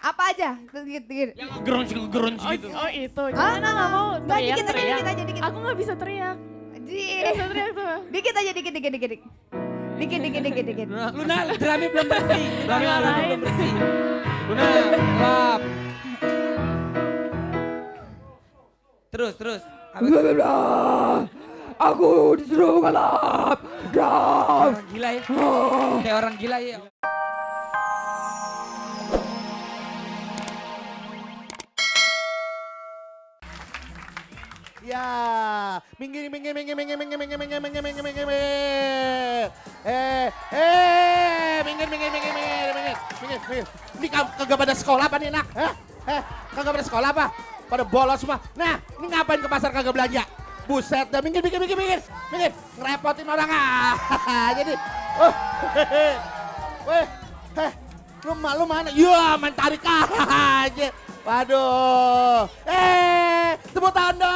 Apa aja? Dikit. Yang ngegrunge gitu. Oh itu, gimana nggak mau Nggak, dikit aja, teriak-teriak. dikit aja, dikit. Aku nggak bisa teriak. Di- Nggak bisa teriak tuh. Dikit aja, dikit. Dikit. Luna, drumnya belum bersih. Drumnya Dimarahin. belum bersih. Luna, lap. Terus. Aku disuruh ngelap. Drum. Orang gila ya. Kayak orang gila ya. Ya, minggir. Minggir. Ini kagak pada sekolah apa nih, nak? Kagak pada sekolah apa? Pada bolos semua. Nah, ini ngapain ke pasar kagak belanja? Buset dah, minggir. Ngerepotin orang Jadi, lu mana? Ya, main tarik aja. Waduh. Tepuk tangan dong.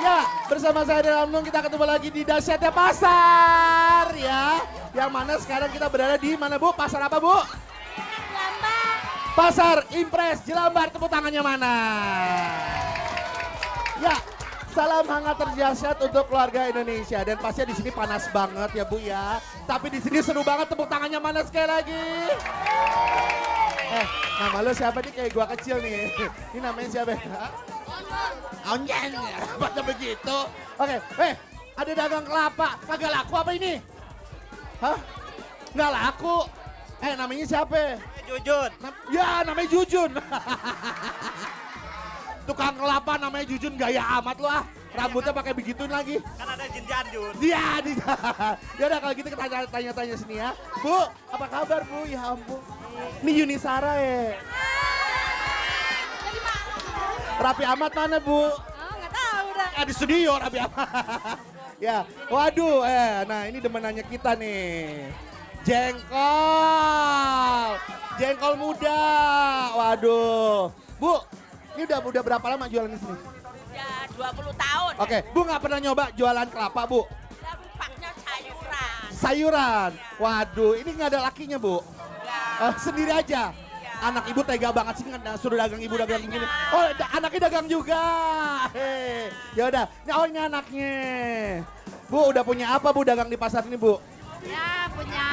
Ya, bersama saya Dela Amnung kita ketemu lagi di Dahsyatnya Pasar ya. Yang mana sekarang kita berada di mana, Bu? Pasar apa, Bu? Jelambar. Pasar Impres Jelambar. Tepuk tangannya mana? Ya, salam hangat terdahsyat untuk keluarga Indonesia dan pastinya di sini panas banget ya, Bu ya. Tapi di sini seru banget, tepuk tangannya mana sekali lagi? Nama lo siapa nih, kayak gua kecil nih. Ini namanya siapa? Onyen. Baca begitu. Oke, ada dagang kelapa. Kagak laku apa ini? Hah? Nggak laku. Namanya siapa? Jujun. Ya, namanya Jujun. Tukang kelapa namanya Jujun, gaya amat lo ah. Rambutnya pakai begituin lagi. Kan ada Jin Jandun. Iya, ya udah kalau gitu kita tanya-tanya sini ya. Bu, apa kabar Bu? Ya ampun. Ini Yuni Sara ya. Rapi amat mana Bu? Oh, nggak tahu dah. Di studio Rapi amat. Ya, waduh, nah ini demenannya kita nih. Jengkol muda. Waduh. Bu, ini udah berapa lama jualan di sini? Ya 20 tahun. Oke, Bu nggak pernah nyoba jualan kelapa, Bu? Ya rupanya sayuran. Sayuran. Waduh, ini nggak ada lakinya, Bu? Ya. Sendiri aja. Anak ibu tega banget sih suruh dagang ibu dagang begini. Oh, anaknya dagang juga. Ya udah. Ini anaknya. Bu, udah punya apa Bu dagang di pasar ini, Bu? Ya punya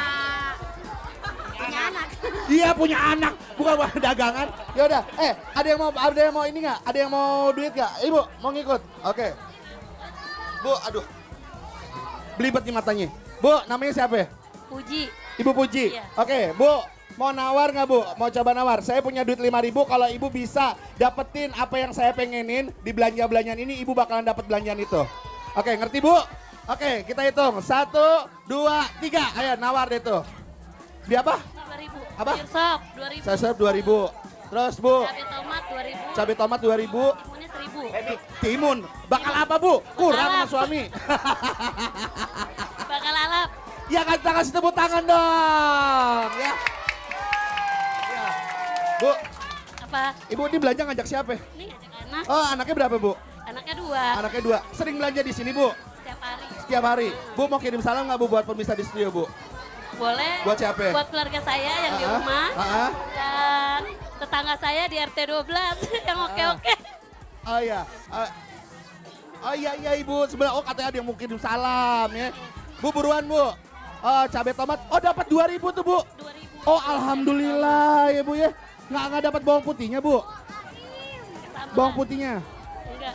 anak. Iya, punya anak, bukan buat dagangan. Ya udah. Ada yang mau ini nggak? Ada yang mau duit nggak? Ibu, mau ngikut? Oke. Bu, aduh. Belibet nih matanya. Bu, namanya siapa ya? Puji. Ibu Puji. Iya. Oke, Bu. Mau nawar nggak Bu? Mau coba nawar? Saya punya duit 5.000, kalau Ibu bisa dapetin apa yang saya pengenin di belanja-belanjaan ini, Ibu bakalan dapet belanjaan itu. Oke, ngerti Bu? Oke, kita hitung. 1, 2, 3. Ayo nawar deh tuh. Di apa? 2.000. Apa? Sayur sop 2.000. Saya serve 2.000. Terus Bu, Cabai tomat 2.000. cabai tomat 2.000. Timunnya 1.000. Timun. Bakal apa Bu? Kurang sama Bakal. suami. Bakal lalap. Ya kan, kita kasih tepuk tangan dong. Ya. Bu, Apa? Ibu ini belanja ngajak siapa? Ini ngajak anak. Oh, anaknya berapa Bu? Anaknya 2. Anaknya 2. Sering belanja di sini Bu? Setiap hari. Setiap hari. Bu mau kirim salam nggak Bu buat pemirsa di studio Bu? Boleh. Buat siapa? Buat keluarga saya yang di rumah. Dan tetangga saya di RT 12 yang oke-oke. Oh iya. Oh iya Ibu. Sebenarnya katanya ada yang mau kirim salam ya. Bu buruan Bu. Oh, cabai tomat. Oh dapat 2.000 tuh Bu. 2.000. Oh alhamdulillah ya Bu ya. Nggak dapat bawang putihnya Bu. Bawang putihnya. Enggak.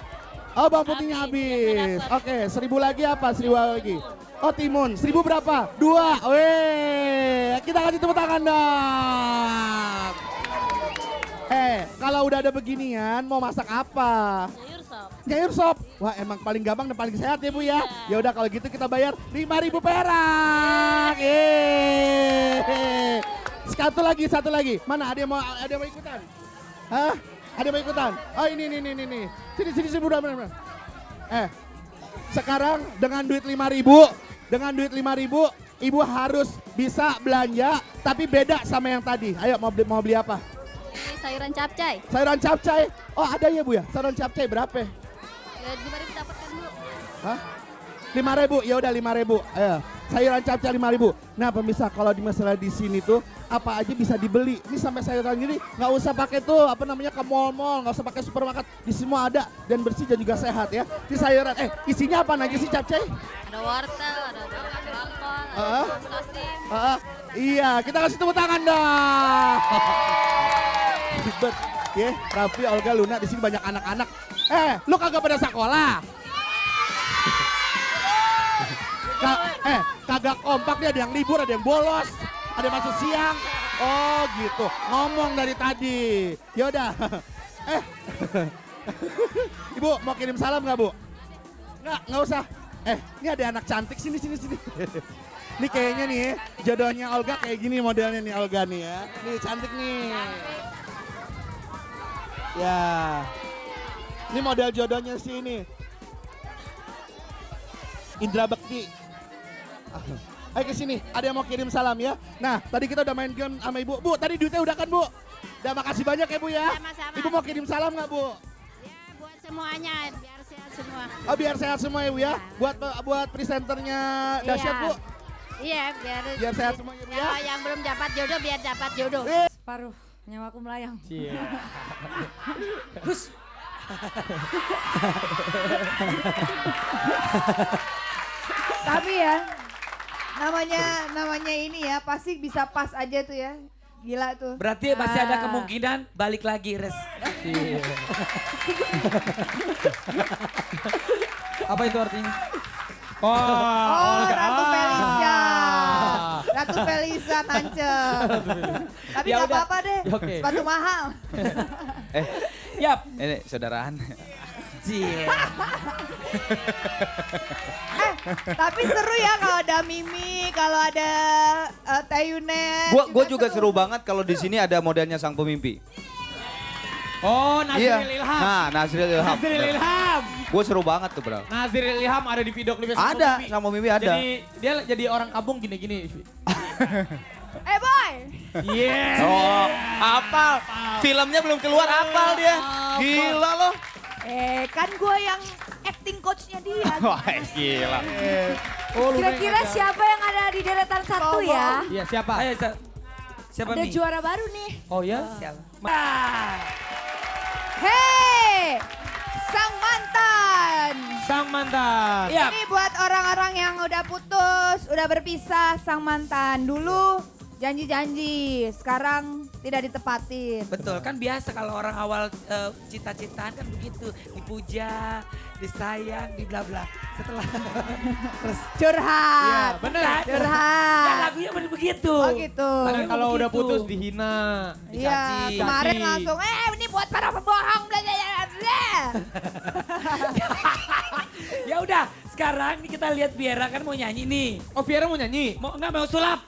Oh bawang putihnya Habis. habis. Oke, 1.000 lagi apa? 1.000 lagi. Oh timun. 1.000 berapa? 2. Weh, kita kasih tepuk tangan dong. Kalau udah ada beginian mau masak apa? Sayur sop. Sayur sop. Wah, emang paling gampang dan paling sehat ya Bu ya. Ya udah kalau gitu kita bayar 5.000 perak. Satu lagi. Mana ada yang mau ikutan? Hah? Ada yang mau ikutan? Oh ini. Sini benar. Sekarang dengan duit 5.000, Ibu harus bisa belanja tapi beda sama yang tadi. Ayo mau beli apa? Ini sayuran capcay. Sayuran capcay. Oh, ada ya Bu ya? Sayuran capcay berapa? Ya 5.000 dapat kan Bu. Hah? 5.000. Ya udah 5.000. Ayo. sayuran capcay 5.000. Nah pemirsa, kalau di masalah di sini tuh apa aja bisa dibeli. Ini sampai sayuran gini nggak usah pakai tuh apa namanya ke mall-mall, nggak usah pakai supermarket. Di semua ada dan bersih dan juga sehat ya. Di sayuran, isinya apa aja sih capcay? Ada wortel, ada bangkong, Heeh. ada sosim. Iya, kita kasih tepuk tangan dong. Ribet, ya. Raffi, Olga, Luna di sini banyak anak-anak. Lu kagak pada sekolah? Kagak kompak nih, ada yang libur, ada yang bolos, ada yang masuk siang. Oh gitu, ngomong dari tadi. Yaudah, Ibu mau kirim salam nggak Bu? Nggak usah. Ini ada anak cantik, sini. Ini kayaknya nih jodohnya Olga kayak gini modelnya nih Olga nih ya. Nih cantik nih. Ya, ini model jodohnya sih ini. Indra Bekti. Ayo ke sini, ada yang mau kirim salam ya. Nah, tadi kita udah main game sama Ibu. Bu, tadi duitnya udah kan Bu? Udah makasih banyak ya Bu ya. Sama-sama. Ibu mau kirim salam nggak Bu? Ya, buat semuanya, biar sehat semua. Oh biar sehat semua ya Bu ya. Buat presenternya dahsyat Bu. Iya, Biar sehat semua ya Bu ya. yang belum dapat jodoh, biar dapat jodoh. Separuh nyawaku melayang. Tapi ya, namanya ini ya, pasti bisa pas aja tuh ya. Gila tuh. Berarti masih ada kemungkinan balik lagi, Res. Apa itu artinya? Oh, Ratu Felisa. Ratu Felisa nancep. Tapi Ya gak udah. apa-apa deh, Oke. sepatu mahal. Yap. Ini saudaraan. Cie. Tapi seru ya kalau ada Mimi, kalau ada Tayunet. Gua juga seru banget kalau di sini ada modelnya sang pemimpi. Oh, Nazril Ilham. Nah, Nazril Ilham. Nazril Ilham. Gue seru banget tuh, Bro. Nazril Ilham ada di video klipnya sama Ada, Mimi. sama Mimi ada. Jadi dia jadi orang kampung gini-gini. Boy, Yes. Oh, apal. Filmnya belum keluar, apal dia. Gila loh. kan gue yang acting coachnya dia. Wah, gila. Oh, lu Kira-kira yang siapa yang ada di deretan satu Bobo. ya? Iya, siapa? Ayo, siapa Ada nih? juara baru nih. Oh ya? Siapa? Hey, sang mantan. Sang mantan. Iya. Ini buat orang-orang yang udah putus, udah berpisah, sang mantan. Dulu janji-janji, sekarang tidak ditepatin. Betul, kan biasa kalau orang awal cita-citaan kan begitu. Dipuja, disayang, di bla bla. Setelah terus Curhat. Iya, bener. Kan Curhat. lagunya begitu. Oh gitu. Lagunya Kalau udah begitu. putus dihina. Iya, dicaci. kemarin Caci. langsung, ini buat para pembohong. Bla, bla, bla, bla. Ya udah, sekarang nih kita lihat Viera kan mau nyanyi nih. Oh, Viera mau nyanyi? Mau enggak mau sulap?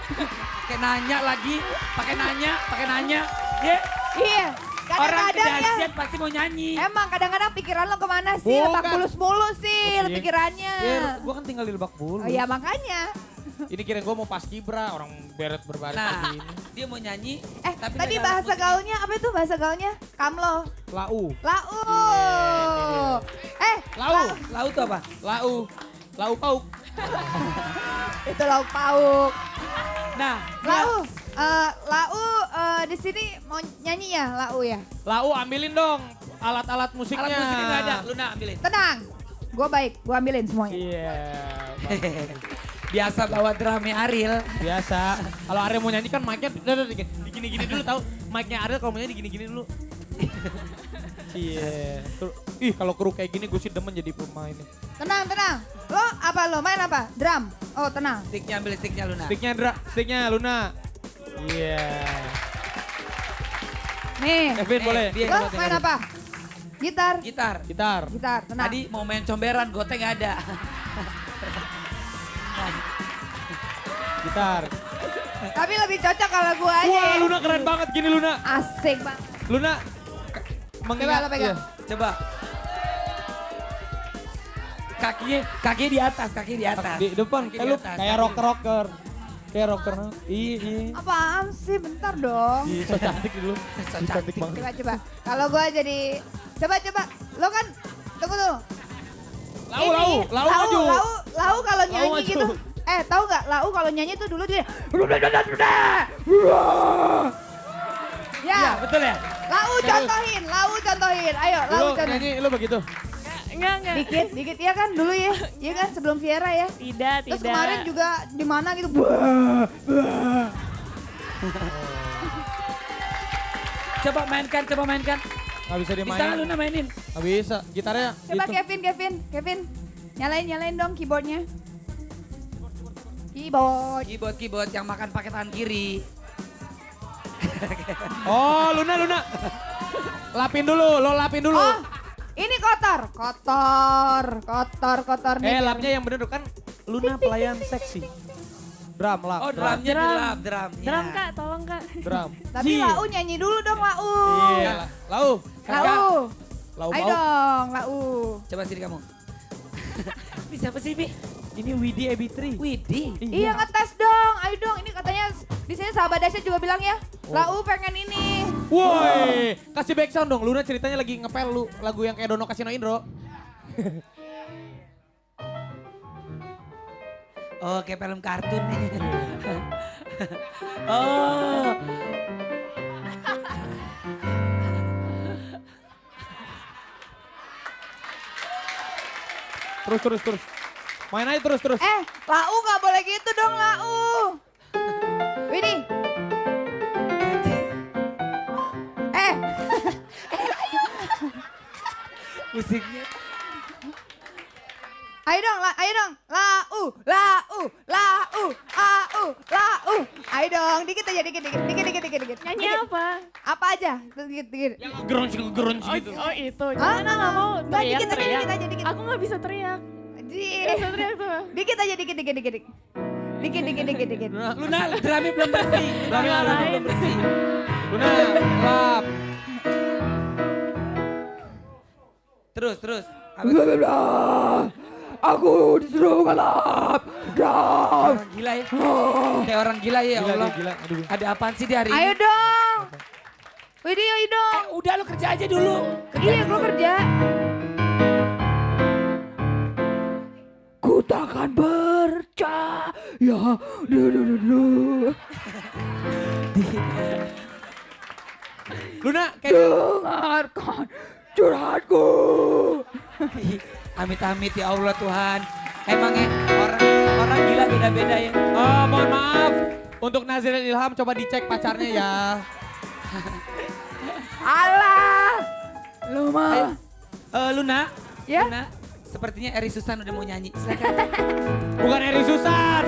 Pakai nanya lagi, pakai nanya. Ya. Iya, Orang kadang-kadang ya. kedahsyat pasti mau nyanyi. Emang kadang-kadang pikiran lo kemana sih? Bukan. Lebak bulus mulu sih Iya. pikirannya. Ya, gua kan tinggal di Lebak Bulus. Oh iya makanya. Ini kira gua mau pas kibra, orang beret berbaris Nah, pagi ini. dia mau nyanyi. Tadi nggak ada bahasa musiknya. gaulnya apa itu bahasa gaulnya? Kamlo. Lau. Lau. Lau. Lau tuh apa? Lau pauk. Itu lauk pauk. Nah, Lau. Di sini mau nyanyi ya Lau ya? Lau ambilin dong alat-alat musiknya. alat musiknya nggak ada. Luna ambilin. Tenang. Gue baik, gue ambilin semuanya. Iya. Biasa bawa drumnya Ariel. Biasa. Kalau Arya mau nyanyi kan mic-nya digini-gini dulu tahu. Mic-nya Arya kalau mau nyanyi digini-gini dulu. Iya. Ih, kalau kru kayak gini gue sih demen jadi pemain. Tenang. Lo main apa? Drum. Oh tenang. Sticknya ambil sticknya Luna. Sticknya Luna. Iya. Nih. Kevin boleh. Dia Lo buat yang main ada. apa? Gitar. Gitar. Gitar, tenang. Tadi mau main comberan, goteng nggak ada. Gitar. Tapi lebih cocok kalau gue aja. Wah, ya. Luna keren banget gini Luna. Asik banget. Luna Coba lo pegang. Coba. Kaki di atas. Di depan. Kaki di Lu atas, kayak kaki. rocker. Kayak rocker. Iya. Apaan sih? Bentar dong. Iya, so cantik dulu. So Ih, cantik banget. Coba. Kalau gue jadi, coba. Lo kan, tunggu tuh. Lau maju. Lau kalau nyanyi maju. gitu. tahu nggak Lau kalau nyanyi tuh dulu dia. Ya, Iya, betul ya? Lau contohin. Ayo, Lau Lu contohin. nyanyi, lu begitu? Enggak. Dikit ya kan dulu ya. Iya kan sebelum Viera ya. Tidak. Terus kemarin juga di mana gitu. Coba mainkan. Gak bisa Bisa dimainin. nggak Luna mainin? Gak bisa, gitarnya Coba gitu. Kevin. Nyalain dong keyboardnya. Keyboard. Keyboard yang makan pakai tangan kiri. Oh, Luna. Lapin dulu. Oh, ini kotor nih. Lapnya yang bener kan Luna pelayan seksi. Drum, lap. Oh drumnya drumnya. Drum Kak, tolong Kak. Drum. Tapi Lau nyanyi dulu dong Lau. Iya, Lau. Lau Ayo mau. dong Lau. Coba sini kamu. Bisa apa sih, Bi? Ini Widi Ebitri. Widi. Iya ngetes dong, ayo dong. Ini katanya di sini sahabat Dasya juga bilang ya. Lau pengen ini. Woi, kasih back sound dong. Luna ceritanya lagi ngepel lu lagu yang kayak Dono Kasino Indro. Oh, kayak film kartun nih. Oh. Terus. Main aja terus. Lau gak boleh gitu dong Lau. Widi. Musiknya. Ayo dong. Lau. Ayo dong, dikit aja, dikit. Nyanyi apa? Apa aja? Dikit. Yang grunge gitu. Oh itu. Ah, Gimana nggak mau Nggak, teriak. dikit aja, dikit. Aku nggak bisa teriak. Di- Nggak bisa teriak tuh. Dikit aja, dikit. Dikit. Luna, drumnya belum bersih. Drumnya belum bersih. Luna, lap. Terus. Aku disuruh ngelap. Orang gila ya. Kayak orang gila ya Allah. Gila. Aduh. Ada apaan sih di hari Ayo ini? dong. Widi, ayo dong. Udah lu kerja aja dulu. Iya, gue kerja. Ku takkan percaya. Luna, kayak Dengarkan curhatku. Amit-amit ya Allah Tuhan. Emangnya orang gila beda-beda ya. oh, mohon maaf. Untuk Nazril Ilham coba dicek pacarnya ya. Alah. Lu mah. Luna. Ya? Luna, sepertinya Eri Susan udah mau nyanyi. Silakan. Bukan Eri Susan.